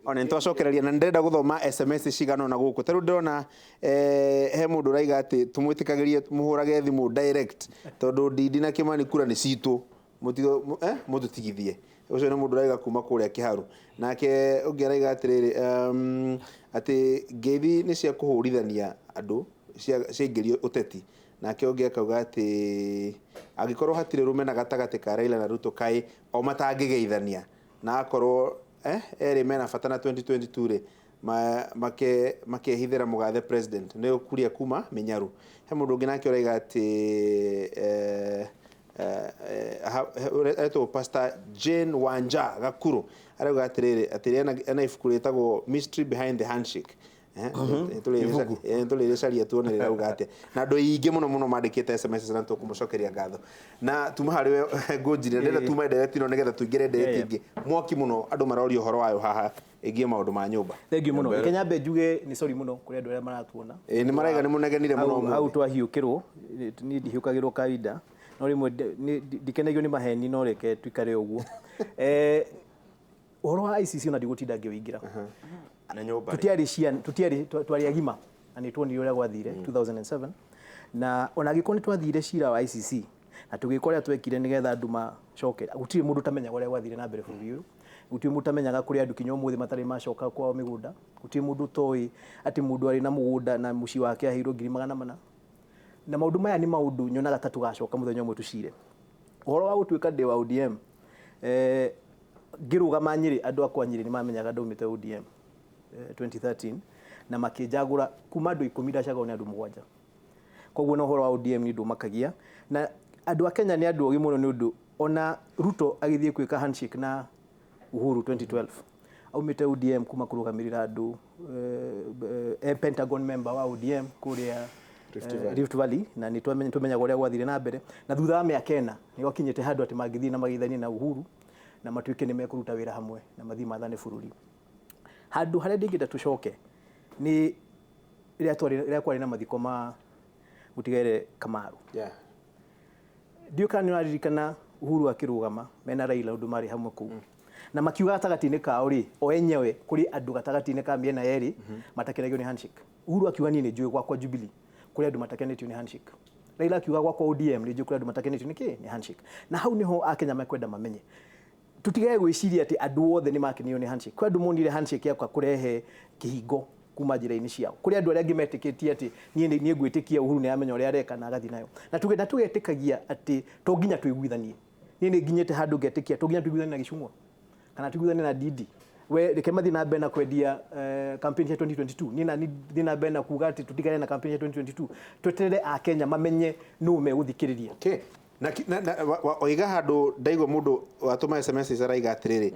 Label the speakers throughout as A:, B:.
A: Ona nĩtwacokereria na nĩndĩrenda gũthoma SMS cigana ona gũkũ. Ta rĩu ndĩrona he mũndũ ũraiga atĩ tũmwĩtĩkagĩrie mũhũrage thimũ direct tondũ Ndindi na Kĩmani kura nĩ citũ, mũtũtigithie. Ũcio nĩ mũndũ ũraiga kuma kũrĩa Kĩharu. Nake ũngĩ araiga atĩrĩrĩ, atĩ ngeithi nĩ cia kũhũrithania andũ ciaingĩrio ũteti. Nake ũngĩ akauga atĩ angĩkorwo hatirĩ rũmena gatagatĩ ka Raila na Ruto, kaĩ o matangĩgeithania, na akorwo erĩ mena bata na 2022 rĩ, makehithĩra mũgathe president nĩ ũkuria kuma Mĩnyaru. He mũndũ ũngĩ nake ũraiga atĩ etwo Pastor Jane Wanja Gakuru, arauga atĩrĩrĩ, atĩ ena ibuku rĩtagwo Mystery Behind the Handshake. Tũrĩrĩcaria tuone rĩrauga atĩa. Na andũ aingĩ mũno mũno mandĩkĩte SMS na tũkũmũcokeria ngatho. Na tuma harĩ we ngũnjire, ndĩrenda tuma ndereti ĩno nĩgetha tũingĩre ndereti ĩngĩ mwaki mũno, andũ maroria ũhoro wayo haha ĩgiĩ maũndũ ma nyũmba.
B: Thank you mũno. Reke nyambe njuge nĩ sorry mũno kũrĩ andũ arĩa maratuona.
A: Ĩĩ, nĩ maraiga nĩ mũnegenire mũno
B: ũmũthĩ. Hau twahiũkĩrwo, niĩ ndihiũkagĩrwo kawaida, no rĩmwe ndikenagio nĩ maheni, no reke tuikare ũguo. Ũhoro wa ICC ona ndigũtinda ngĩũingĩra.
A: Na nyũmba rĩ?
B: Tũtiarĩ ciana, tũtiarĩ, twarĩ agima na nĩ tuonire ũrĩa gwathire 2007, na ona angĩkorwo nĩ twathire cira wa ICC na tũgĩka ũrĩa twekire nĩgetha andũ macoke, gũtirĩ mũndũ ũtamenyaga ũrĩa gwathire na mbere bũrũri ũyũ. Gũtirĩ mũndũ ũtamenyaga kũrĩ andũ kinya ũmũthĩ matarĩ macoka kwao mĩgũnda. Gũtirĩ mũndũ ũtoĩ atĩ mũndũ arĩ na mũgũnda na mũciĩ wake aheirwo 400,000. Na maũndũ maya nĩ maũndũ nyonaga ta tũgacoka mũthenya ũmwe tũcire. Ũhoro wa gũtuĩka ndĩ wa ODM, ngĩrũgama Nyĩrĩ, andũ akwa Nyĩrĩ nĩ mamenyaga ndaumĩte ODM 2013, na makĩnjagũra kuma andũ 10 ndacagũrwo nĩ andũ 7. Koguo na ũhoro wa ODM nĩ ndũmakagia. Na andũ a Kenya nĩ andũ ogĩ mũno, nĩ ũndũ ona Ruto agĩthiĩ gwĩka handshake na Uhuru 2012, aumĩte ODM kuma kũrũgamĩrĩra andũ, Pentagon member wa ODM kũrĩa
A: Rift Valley.
B: Rift Valley, na nĩ tũmenyaga ũrĩa gwathire na mbere. Na thutha wa mĩaka 4 nĩ gwakinyĩte handũ atĩ mangĩthiĩ na mageithanie na Uhuru na matuĩke nĩ mekũruta wĩra hamwe na mathiĩ mathane bũrũri. Handũ harĩa ndingĩenda tũcoke nĩ rĩrĩa kwarĩ na mathiko ma Mũtigaire Kamaru. Ndiũĩ kana nĩ ũraririkana Uhuru akĩrũgama mena Raila ũndũ marĩ hamwe kũu. Na makiuga gatagatĩ-inĩ kao rĩ, o enyewe kũrĩ andũ gatagatĩ-inĩ ka mĩena yerĩ matakenagio nĩ handshake. Uhuru akiuga niĩ nĩ njũĩ gwakwa Jubilee kũrĩ andũ matakenetio nĩ handshake. Raila akiuga gwakwa ODM nĩ njũĩ kũrĩ andũ matakenetio nĩ kĩ? Nĩ handshake. Na hau nĩho Akenya mekwenda mamenye. Tutigage gwĩciria atĩ andũ othe nĩ makenio nĩ handshake. Kwĩ andũ monire handshake yakwa kũrehe kĩhingo kuma njĩra-inĩ ciao. Kũrĩ andũ arĩa angĩ metĩkĩtie atĩ niĩ niĩ ngwĩtĩkia Uhuru nĩ aramenya ũrĩa areka na agathiĩ nayo. Na tũgetĩkagia atĩ to nginya tũiguithanie. Niĩ nĩ nginyĩte handũ ngetĩkia to nginya tũiguithanie na Gĩchung'wa kana tũiguithanie na Ndindi. We reke mathiĩ na mbere na kwendia campaign cia 2022. Niĩ nani thiĩ na mbere na kuga atĩ tũtigane na campaign cia 2022. Tweterere Akenya mamenye nũ megũthikĩrĩria.
A: Okay. Na oiga handũ ndaigua mũndũ watũma SMS araiga atĩrĩrĩ,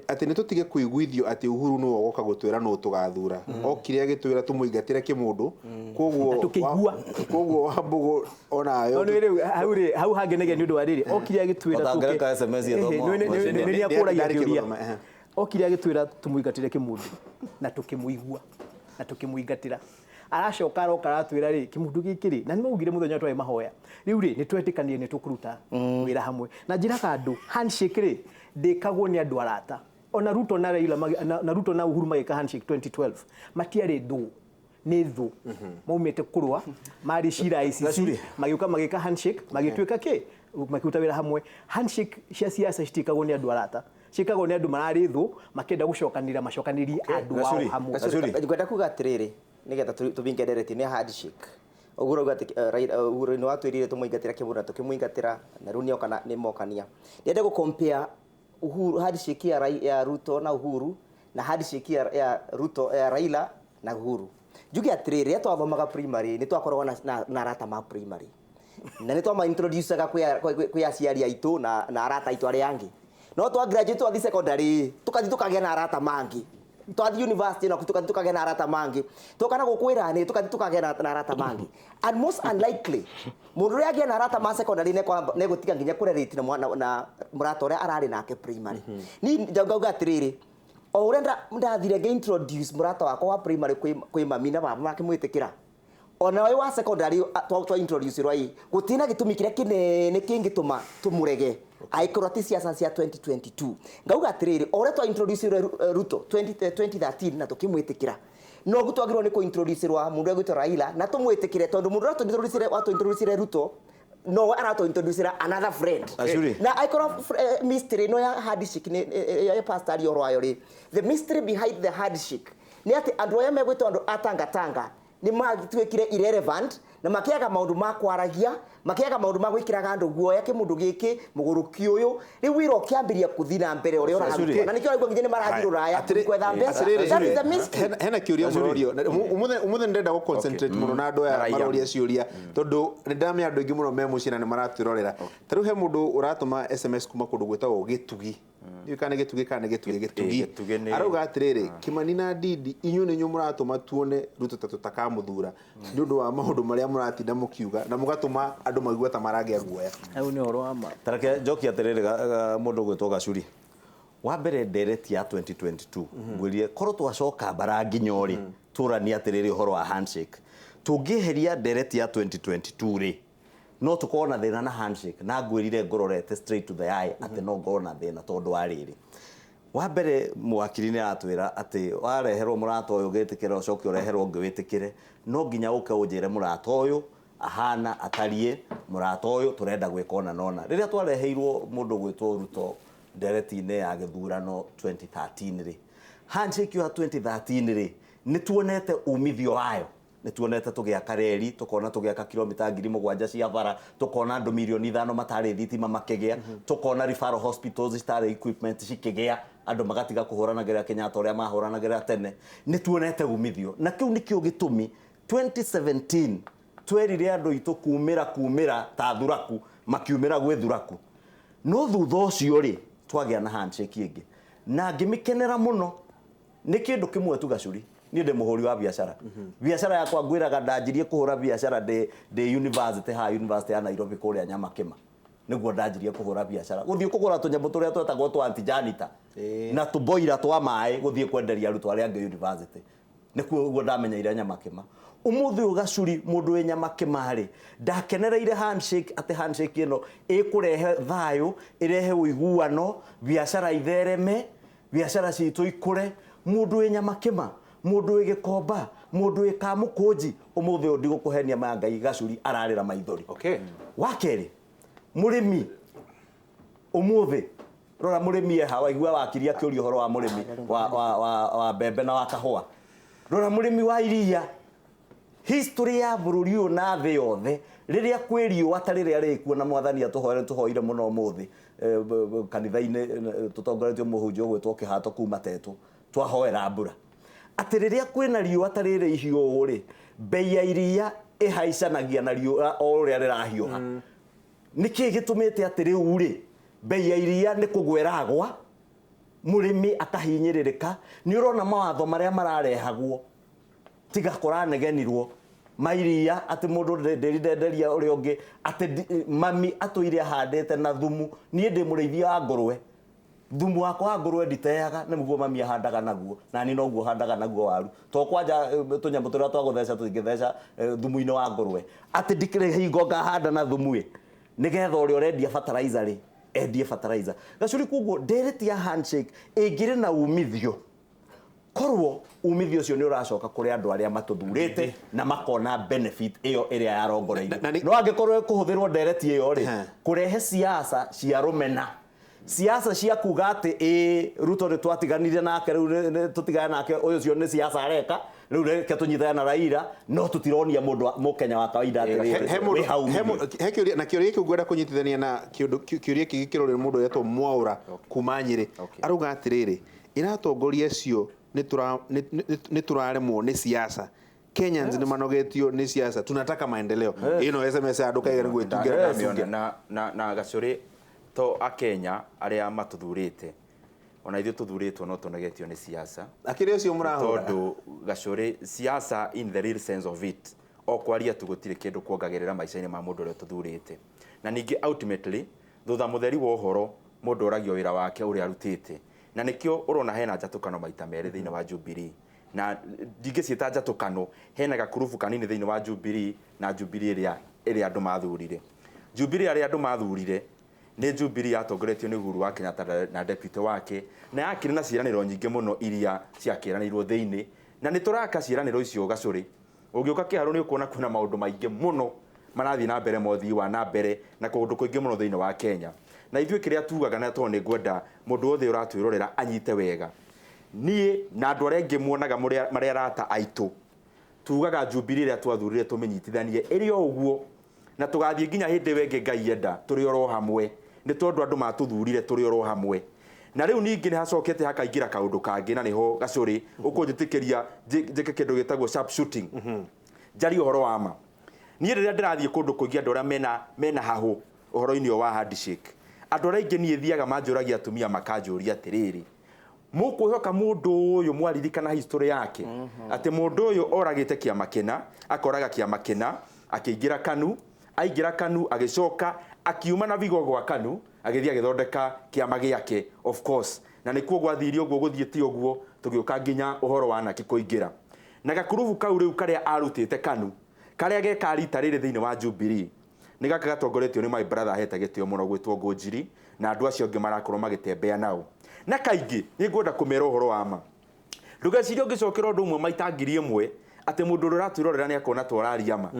A: atĩ nĩ tũtige kũiguithio atĩ Uhuru nĩwe ũgoka gũtwĩra nũ tũgathura. Okire agĩtwĩra tũmũingatĩre kĩmũndũ, koguo
B: Na tũkĩigua.
A: Koguo Wambũgũ onayo
B: No nĩ rĩu hau rĩ, hau hangenagia nĩ ũndũ wa rĩrĩ, okire agĩtwĩra
C: Ũtangĩreka SMS ĩthomwo
B: nĩ nĩ akũragia
A: Ndarĩkia
B: kĩũria.
A: gũthoma, ehe.
B: Okire agĩtwĩra tũmũingatĩre kĩmũndũ na tũkĩmũigua na tũkĩmũingatĩra. Aracoka aroka aratwĩra rĩ, kĩmũndũ gĩkĩ rĩ, na nĩ maugire mũthenya ũrĩa twarĩ mahoya, rĩu rĩ, nĩ twetĩkanire nĩ tũkũruta wĩra hamwe. Na njĩraga andũ handshake rĩ, ndĩkagwo nĩ andũ arata. Ona Ruto na Raila na Ruto na Uhuru magĩka handshake 2012 matiarĩ ndũgũ, nĩ thũ, maumĩte kũrũa, marĩ cira ICC, magĩũka magĩka handshake, magĩtuĩka kĩ, makĩruta wĩra hamwe. Handshake cia siasa citiĩkagwo nĩ andũ arata, ciĩkagwo nĩ andũ mararĩ thũ, makĩenda gũcokanĩrĩra, macokanĩrie andũ ao
C: Gacuri,
B: hamwe.
C: Gacuri.
D: Ngwenda kuga atĩrĩrĩ, nĩgetha tũbinge ndereti nĩ handshake. Ũguo ũrauga atĩ Uhuru nĩ watwĩrire tũmũingatĩra kĩmũndũ na tũkĩmũingatĩra, na rĩu nĩoka na nĩmokania. Ndĩrenda gũ compare Uhuru, handshake ya Ruto na Uhuru na handshake ya Ruto, ya Raila na Uhuru. Njuge atĩrĩrĩ, rĩrĩa twathomaga primary nĩ twakoragwo na arata ma primary na nĩ twama introduce-aga kwĩ aciari aitũ na arata aitũ arĩa angĩ. No twa graduate twathiĩ secondary tũkathiĩ tũkagĩa na arata mangĩ, twathiĩ university na tũkathiĩ tũkagĩa na arata mangĩ, twoka na gũkũ wĩra-inĩ tũkathiĩ tũkagĩa na arata mangĩ. And most unlikely mũndũ ũrĩa agĩa na arata ma secondary nĩegũtiga nginya kũrelate na mũrata ũrĩa ararĩ nake primary. Niĩ ngauga atĩrĩrĩ, o ũrĩa ndathire ngĩ introduce mũrata wakwa wa primary kwĩ mami na baba makĩmwĩtĩkĩra, Ona we wa secondary twa introduce rwa gutina gitumi kiria kinene kingituma tumurege aikorwo ti siasa cia 2022. Ngauga atiriri, o uria twa introduce Ruto 2013 na tukimwitikira, no gutwagirwo ni ku introduce rwa mundu egwitwo Raila na tumwitikire, tondu mundu watu introduce Ruto no arato introduce another friend. Na aikorwo mystery no ya handshake ni ya pastor ri orwayo ri, the mystery behind the handshake ni ati andu aya megwitwo andu atangatanga ni magituikire irrelevant na makiaga maundu ma kwaragia, makiaga maundu ma gwikiraga andu guoya kimundu giki muguruki uyu. Riu wira ukiambiria kuthi na mbere uria urarutwo, na nikio raigua nginya ni marathi ruraya kwetha mbeca. That is the mystery.
A: Hena kiuria murorio umuthe ndenda gu concentrate muno na andu aya maroria ciuria, tondu ni ndamenya andu aingi muno me mucii na ni maratwirorera. Ta riu he mundu uratuma SMS kuma kundu gwitagwo Gitugi, ndiũĩ kana nĩ Gĩtugĩ kana nĩ Gĩtugĩ, Gĩtugĩ arauga atĩrĩrĩ, Kimani na Ndindi inyuĩ nĩ inyuĩ mũratũma tuone Ruto ta tũtakamũthura nĩ ũndũ wa maũndũ marĩa mũratinda mũkiuga na mũgatũma andũ maigue ta maragĩa guoya.
B: Hau nĩ ũhoro wa ma.
C: Tareke njokie atĩrĩrĩ, mũndũ ũgwĩtwo Gacuri, wa mbere ndereti ya 2022 ngwĩrire korwo twacoka mbara nginya ũrĩ tũranie atĩrĩrĩ ũhoro wa handshake, tũngĩeheria ndereti ya 2022 rĩ, no tukorwo na thĩna na handshake. Na ngwĩrire ngororete straight to the eye atĩ no ngorwo na thĩna tondũ wa rĩrĩ. Wa mbere mwakiri nĩ aratwĩra atĩ wareherwo mũrata ũyũ ũgĩtĩkĩra, ũcoke ũreherwo ũngĩ wĩtĩkĩre, no nginya ũke ũnjĩre mũrata ũyũ ahana atariĩ, mũrata ũyũ tũrenda gwĩka ona nona. Rĩrĩa twareheirwo mũndũ ũgwĩtwo Ruto ndereti-inĩ ya gĩthurano 2013 rĩ, handshake ya 2013 rĩ, nĩ tuonete umithio wayo. Nĩ tuonete tũgĩaka reri, tũkona tũgĩaka kilomita 7,000 cia bara, tũkona andũ 5 milioni matarĩ thitima makĩgĩa, tũkona referral hospitals citarĩ equipment cikĩgĩa, andũ magatiga kũhũranagĩra Kenyatta ũrĩa mahũranagĩra tene. Nĩ tuonete umithio, na kĩu nĩkĩo gĩtũmi 2017 twerire andũ itũ kumĩra ta thuraku, makiumĩra gwĩ thuraku. No thutha ũcio rĩ, twagĩa na handshake ĩngĩ na ngĩmĩkenera mũno. Nĩ kĩndũ kĩmwe tu Gacuri, niĩ ndĩ mũhũri wa biacara. Biacara yakwa ngwĩraga ndanjirie kũhũra biacara ndĩ university, ha university ya Nairobi kũrĩa Nyamakĩma, nĩguo ndanjirie kũhũra biacara, gũthiĩ kũgũra tũnyamũ tũrĩa twetagwo twa anti-janitor na tũboira twa maĩ, gũthiĩ kwenderia arutwo arĩa angĩ university. Nĩkuo ũguo ndamenyeire Nyamakĩma. Ũmũthĩ ũyũ Gacuri, mũndũ wĩ Nyamakĩma rĩ, ndakenereire handshake atĩ handshake ĩno ĩkũrehe thayũ, ĩrehe ũiguano, biacara ithereme, biacara citũ ikũre. Mũndũ wĩ Nyamakĩma, mũndũ wĩ Gĩkomba, mũndũ wĩ Kamũkũnji, ũmũthĩ ũyũ ndigũkũhenia maya Ngai Gacuri ararĩra maithori. Wa kerĩ, mũrĩmi ũmũthĩ, rora mũrĩmi eha, waigua wakiri akĩũria ũhoro wa mũrĩmi wa mbembe na wa kahũa. Rora mũrĩmi wa iria, history ya bũrũri ũyũ na thĩ yothe, rĩrĩa kwĩ riũa ta rĩrĩa rĩkuo, na mwathani atũhoere, tũhoire mũno ũmũthĩ kanitha-inĩ, tũtongoretio mũhunjia ũgwĩtwo Kĩhato kuma Tetũ, twahoera mbura atĩ rĩrĩa kwĩna riũa ta rĩrĩ ihiũ ũũ rĩ, bei ya iria ĩhaicanagia na riũa o ũrĩa rĩrahiũha. Nĩkĩ gĩtũmĩte atĩ rĩu rĩ bei ya iria nĩ kũgwa ĩragwa, mũrĩmi akahinyĩrĩrĩka? Nĩ ũrona mawatho marĩa mararehagwo tiga kũranegenirwo mairia atĩ mũndũ ndĩri ndenderia ũrĩa ũngĩ, atĩ mami atũire ahandĩte na thumu. Niĩ ndĩ mũrĩithia wa ngũrwe, thumu wakwa wa ngũrwe nditeaga, nĩ mũguo mami ahandaga naguo, na niĩ noguo handaga naguo waru, to kwanja tũnyamũ tũrĩa twa gũtheca tũtingĩtheca thumu-inĩ wa ngũrwe, atĩ ndikĩrĩ hingo ngahanda na thumu ĩ, nĩgetha ũrĩa ũrendia fertilizer rĩ endie fertilizer. Gacuri, koguo ndereti ya handshake ĩngĩrĩ na umithio, korwo umithio ũcio nĩ ũracoka kũrĩ andũ arĩa matũthurĩte na makona benefit ĩyo ĩrĩa yarongoreirio. No angĩkorwo ĩkũhũthĩrwo ndereti ĩyo rĩ kũrehe siasa cia rũmena, siasa cia kuga atĩ ĩ Ruto nĩ twatiganire nake, rĩu tũtigane nake, ũyũ ũcio nĩ siasa areka, rĩu reke tũnyitane na Raila, no tũtironia mũndũ mũkenya wa kawaida atĩrĩrĩ wĩ hau.
A: He kĩũria, na kĩũria gĩkĩ ngwenda kũnyitithania na kĩũria kĩngĩ kĩrorio mũndũ wetwo Mwaũra kuma Nyĩrĩ. Arauga atĩrĩrĩ, ĩratongoria acio nĩ tũraremwo nĩ siasa, Kenyans nĩ manogetio nĩ siasa, tunataka maendeleo. Ĩno SMS ya andũ kaiga nĩ gwĩtungĩra.
E: Na Gacũrĩ, to akenya arĩa matũthurĩte, ona ithuĩ tũthurĩtwo no tũnogetio nĩ siasa.
A: Akĩrĩ ũcio mũrahũra
E: tondũ Gacũrĩ, siasa in the real sense of it, o kwaria tu gũtirĩ kĩndũ kuongagĩrĩra maica-inĩ ma mũndũ ũrĩa tũthurĩte. Na ningĩ ultimately thutha mũtheri wa ũhoro mũndũ oragio wĩra wake ũrĩa arutĩte, na nĩkĩo ũrona hena njatũkano maita merĩ thĩinĩ wa Jubilee. Na ndingĩciĩta njatũkano, hena gakurubu kanini thĩinĩ wa Jubilee na Jubilee ĩrĩa andũ mathurire. Jubilee arĩa andũ mathurire nĩ Jubilee yatongoretio nĩ Uhuru wa Kenyatta na deputy wake, na yakĩrĩ na ciĩranĩro nyingĩ mũno iria ciakĩranĩirwo thĩinĩ, na nĩ tũraka ciĩranĩro icio gacũrĩ. Ũngĩũka kĩharo nĩ ũkuona kwĩna maũndũ maingĩ mũno marathiĩ na mbere mothii wa na mbere na kũndũ kũingĩ mũno thĩinĩ wa Kenya. Na ithuĩ kĩrĩa tugaga, na tondũ nĩ ngwenda mũndũ wothe ũratwĩrorera anyite wega, niĩ na andũ arĩa angĩ muonaga marĩ arata aitũ, tugaga Jubilee ĩrĩa twathurire tũmĩnyitithanie ĩrĩ o ũguo, na tũgathiĩ nginya hĩndĩ ĩyo ĩngĩ Ngai enda tũrĩ oro hamwe, nĩ tondũ andũ matũthurire tũrĩ oro hamwe. Na rĩu ningĩ nĩ hacokete hakaingĩra kaũndũ kangĩ, na nĩho gacũrĩ ũkũnjĩtĩkĩria njĩke kĩndũ gĩtagwo sharp shooting, njarie ũhoro wa ma. Niĩ rĩrĩa ndĩrathiĩ kũndũ kũingĩ, andũ arĩa mena hahũ ũhoro-inĩ ũyũ wa handshake, andũ arĩa aingĩ niĩ thiaga manjũragia, atumia makanjũria atĩrĩrĩ, mũkwĩhoka mũndũ ũyũ mwaririkana history yake, atĩ mũndũ ũyũ oragĩte kĩama kĩna, akoraga kĩama kĩna, akĩingĩra KANU, aingĩra KANU agĩcoka akiuma na vigogo wa KANU, agĩthiĩ agĩthondeka kĩama gĩake, of course, na nĩkuo gwathire ũguo gũthiĩte ũguo, tũgĩũka nginya ũhoro wa Naki kũingĩra na gakurubu kau rĩu karĩa arutĩte KANU, karĩa geka rita rĩrĩ thĩinĩ wa Jubilee nĩ gaka gatongoretio nĩ my brother ahete gĩtĩo mũno gwĩtwo Ngũnjiri, na andũ acio angĩ marakorwo magĩtembea nao. Na kaingĩ nĩ ngwenda kũmera ũhoro wa ma, ndũgecirie ũngĩcokera ũndũ ũmwe maita 1000 atĩ mũndũ ũrĩa ũratwĩrorera nĩ akona ta ũraria ma.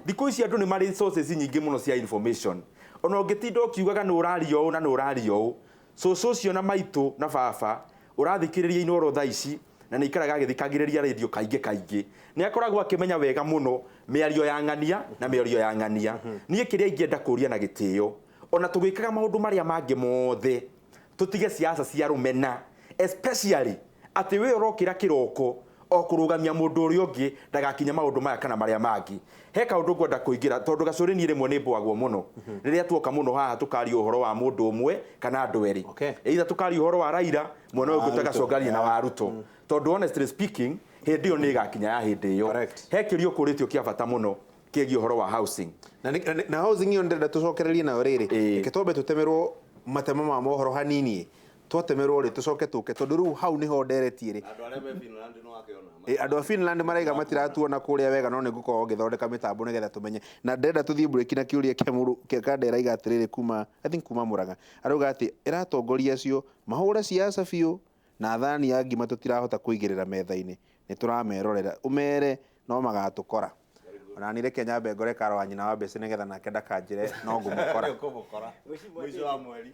E: Thikũ ici andũ nĩ marĩ sources nyingĩ mũno cia information. Ona ũngĩtinda ũkiugaga nĩ ũraria ũũ na nĩ ũraria ũũ, cũcũ ũcio na maitũ na baba ũrathikĩrĩria Inooro thaa ici, na nĩ ikaraga agĩthikagĩrĩria radio kaingĩ kaingĩ, nĩ akoragwo akĩmenya wega mũno mĩario ya ng'ania na mĩario ya ng'ania. Niĩ kĩrĩa ingĩenda kũria na gĩtĩo, ona tũgĩkaga maũndũ marĩa mangĩ mothe, tũtige siasa cia rũmena, especially atĩ we ũrokĩra kĩroko o kũrũgamia mũndũ ũrĩa ũngĩ ndagakinye maũndũ maya kana marĩa mangĩ. He kaũndũ ngwenda kũingĩra, tondũ gacũrĩ niĩ rĩmwe nĩ mbũagwo mũno rĩrĩa tuoka mũno haha tũkaria ũhoro wa mũndũ ũmwe kana andũ erĩ, either tũkaria ũhoro wa Raila, mwena ũyũ ũngĩ tũgacongania na wa Ruto, tondũ honestly speaking hĩndĩ ĩyo nĩ ĩgakinya ya hĩndĩ ĩyo. He kĩũria ũkũrĩtio kĩa bata mũno kĩgiĩ ũhoro wa housing.
A: Na housing ĩyo ndĩrenda tũcokererie nayo rĩrĩ. Reke twambe tũtemerwo matemo ma mohoro hanini, twatemerwo rĩ tũcoke tũke, tondũ rĩu hau nĩho nderetie rĩ.
C: Andũ arĩa me Finland no akĩona.
A: Andũ a Finland maraiga matiratuona kũrĩa wega, no nĩ ngũkorwo ngĩthondeka mĩtambo nĩgetha tũmenye. Na ndĩrenda tũthiĩ break na kĩũria kĩa mũndũ kĩa Kandera aiga atĩrĩrĩ, kuma I think kuma Murang'a, arauga atĩ ĩratongoria acio mahũre siasa biũ, na thani ya ngima tũtirahota kũigĩrĩra metha-inĩ, nĩ tũramerorera, ũmere no magatũkora. Ona niĩ reke nyambe ngore Karo wa nyina wa Mbeci nĩgetha nake ndakanjĩre no ngũmũkora.
C: Ũkũmũkora. Mũico wa mweri.